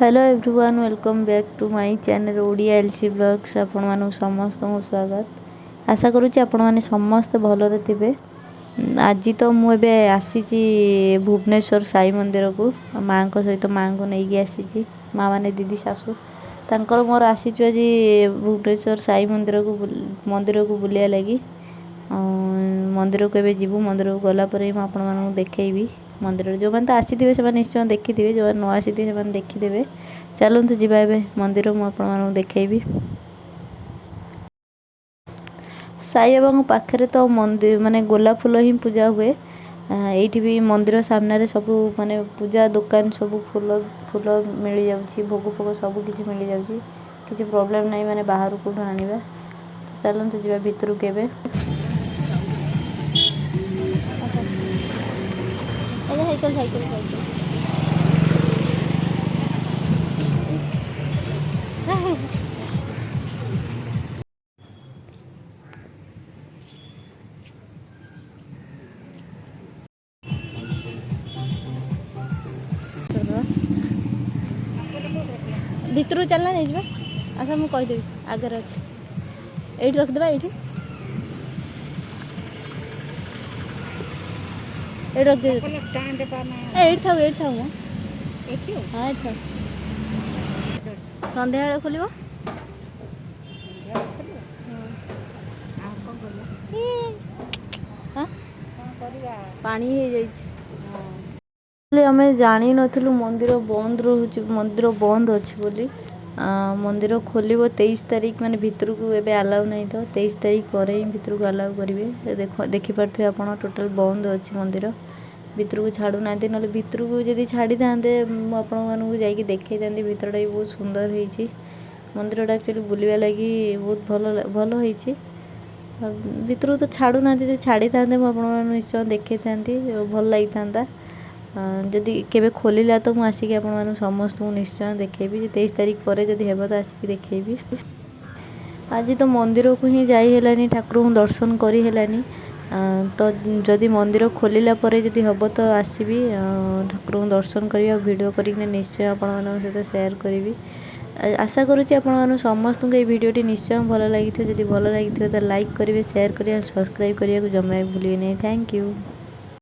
Hello everyone, welcome back to my channel Odia LC blogs. ଆପଣମାନଙ୍କୁ ସମସ୍ତଙ୍କୁ ସ୍ୱାଗତ। ଆଶା କରୁଛି ଆପଣମାନେ ସମସ୍ତେ ଭଲରେ ଥିବେ। ଆଜି ତ ମୁଁ ଏବେ ଆସିଛି ଭୁବନେଶ୍ୱର ସାଇ ମନ୍ଦିରକୁ ମାଆଙ୍କ ସହିତ। ମାଆଙ୍କୁ ନେଇକି ଆସିଛି। ମାଆ ମାନେ ଦିଦି, ଶାଶୁ, ତାଙ୍କର ମୋର ଆସିଛୁ ଆଜି ଭୁବନେଶ୍ୱର ସାଇ ମନ୍ଦିରକୁ ବୁଲିବା ଲାଗି। ମନ୍ଦିରକୁ ଏବେ ଯିବୁ। ମନ୍ଦିରକୁ ଗଲା ପରେ ମୁଁ ଆପଣମାନଙ୍କୁ ଦେଖେଇବି। ମନ୍ଦିରରେ ଯେଉଁମାନେ ତ ଆସିଥିବେ, ସେମାନେ ନିଶ୍ଚୟ ଦେଖିଥିବେ। ଯେଉଁମାନେ ନ ଆସିଥିବେ, ସେମାନେ ଦେଖିଦେବେ। ଚାଲନ୍ତୁ ଯିବା ଏବେ ମନ୍ଦିର, ମୁଁ ଆପଣମାନଙ୍କୁ ଦେଖେଇବି। ସାଇବାବାଙ୍କ ପାଖରେ ତ ମନ୍ଦିର ମାନେ ଗୋଲାପ ଫୁଲ ହିଁ ପୂଜା ହୁଏ। ଏଇଠି ବି ମନ୍ଦିର ସାମ୍ନାରେ ସବୁ ମାନେ ପୂଜା ଦୋକାନ, ସବୁ ଫୁଲ ଫୁଲ ମିଳିଯାଉଛି। ଭୋଗ ଫୋଗ ସବୁ କିଛି ମିଳିଯାଉଛି। କିଛି ପ୍ରୋବ୍ଲେମ୍ ନାହିଁ ମାନେ ବାହାରୁ କେଉଁଠୁ ଆଣିବା। ତ ଚାଲନ୍ତୁ ଯିବା ଭିତରକୁ ଏବେ। Cycle, cycle, cycle. ଭିତରକୁ ଚାଲିଲା, ନେଇଯିବା। ଆଚ୍ଛା, ମୁଁ କହିଦେବି, ଆଗରେ ଅଛି। ଏଇଠି ରଖିଦେବା, ଏଇଠି, ଏଇଠି ରଖିଦେବି। ଏଇଠି ଥାଉ, ଏଇଠି ଥାଉ। ମୁଁ, ହଁ, ଏଇଠି ଥାଉ। ସନ୍ଧ୍ୟାବେଳେ ଖୋଲିବ। ହଁ, ପାଣି ହେଇଯାଇଛି। ଆମେ ଜାଣିନଥିଲୁ ମନ୍ଦିର ବନ୍ଦ ରହୁଛି, ମନ୍ଦିର ବନ୍ଦ ଅଛି ବୋଲି। ମନ୍ଦିର ଖୋଲିବ 23 ତାରିଖ। ମାନେ ଭିତରକୁ ଏବେ ଆଲାଉ ନାହିଁ ତ, 23 ତାରିଖ ପରେ ହିଁ ଭିତରକୁ ଆଲାଉ କରିବେ। ଦେଖ, ଦେଖିପାରୁଥିବେ ଆପଣ, ଟୋଟାଲ୍ ବନ୍ଦ ଅଛି ମନ୍ଦିର। ଭିତରକୁ ଛାଡ଼ୁନାହାନ୍ତି। ନହେଲେ ଭିତରକୁ ଯଦି ଛାଡ଼ିଥାନ୍ତେ, ମୁଁ ଆପଣମାନଙ୍କୁ ଯାଇକି ଦେଖେଇଥାନ୍ତି। ଭିତରଟା ବି ବହୁତ ସୁନ୍ଦର ହେଇଛି। ମନ୍ଦିରଟା ଆକ୍ଚୁଆଲି ବୁଲିବା ଲାଗି ବହୁତ ଭଲ ଭଲ ହେଇଛି। ଭିତରକୁ ତ ଛାଡ଼ୁନାହାନ୍ତି। ଯଦି ଛାଡ଼ିଥାନ୍ତେ, ମୁଁ ଆପଣମାନଙ୍କୁ ନିଶ୍ଚୟ ଦେଖେଇଥାନ୍ତି, ଭଲ ଲାଗିଥାନ୍ତା। ଯଦି କେବେ ଖୋଲିଲା ତ ମୁଁ ଆସିକି ଆପଣମାନଙ୍କୁ ସମସ୍ତଙ୍କୁ ନିଶ୍ଚୟ ଦେଖେଇବି। 23 ତାରିଖ ପରେ ଯଦି ହେବ ତ ଆସିକି ଦେଖେଇବି। ଆଜି ତ ମନ୍ଦିରକୁ ହିଁ ଯାଇ ହେଲାନି, ଠାକୁରଙ୍କୁ ଦର୍ଶନ କରି ହେଲାନି। ତ ଯଦି ମନ୍ଦିର ଖୋଲିଲା ପରେ ଯଦି ହେବ ତ ଆସିବି, ଠାକୁରଙ୍କୁ ଦର୍ଶନ କରିବି ଆଉ ଭିଡ଼ିଓ କରିକିନା ନିଶ୍ଚୟ ଆପଣମାନଙ୍କ ସହିତ ସେୟାର କରିବି। ଆଶା କରୁଛି ଆପଣମାନଙ୍କୁ ସମସ୍ତଙ୍କୁ ଏଇ ଭିଡ଼ିଓଟି ନିଶ୍ଚୟ ଭଲ ଲାଗିଥିବ। ଯଦି ଭଲ ଲାଗିଥିବ ତ ଲାଇକ୍ କରିବେ, ସେୟାର କରିବେ ଆଉ ସବସ୍କ୍ରାଇବ୍ କରିବାକୁ ଜମା ବି ଭୁଲିବେ ନାହିଁ। Thank you.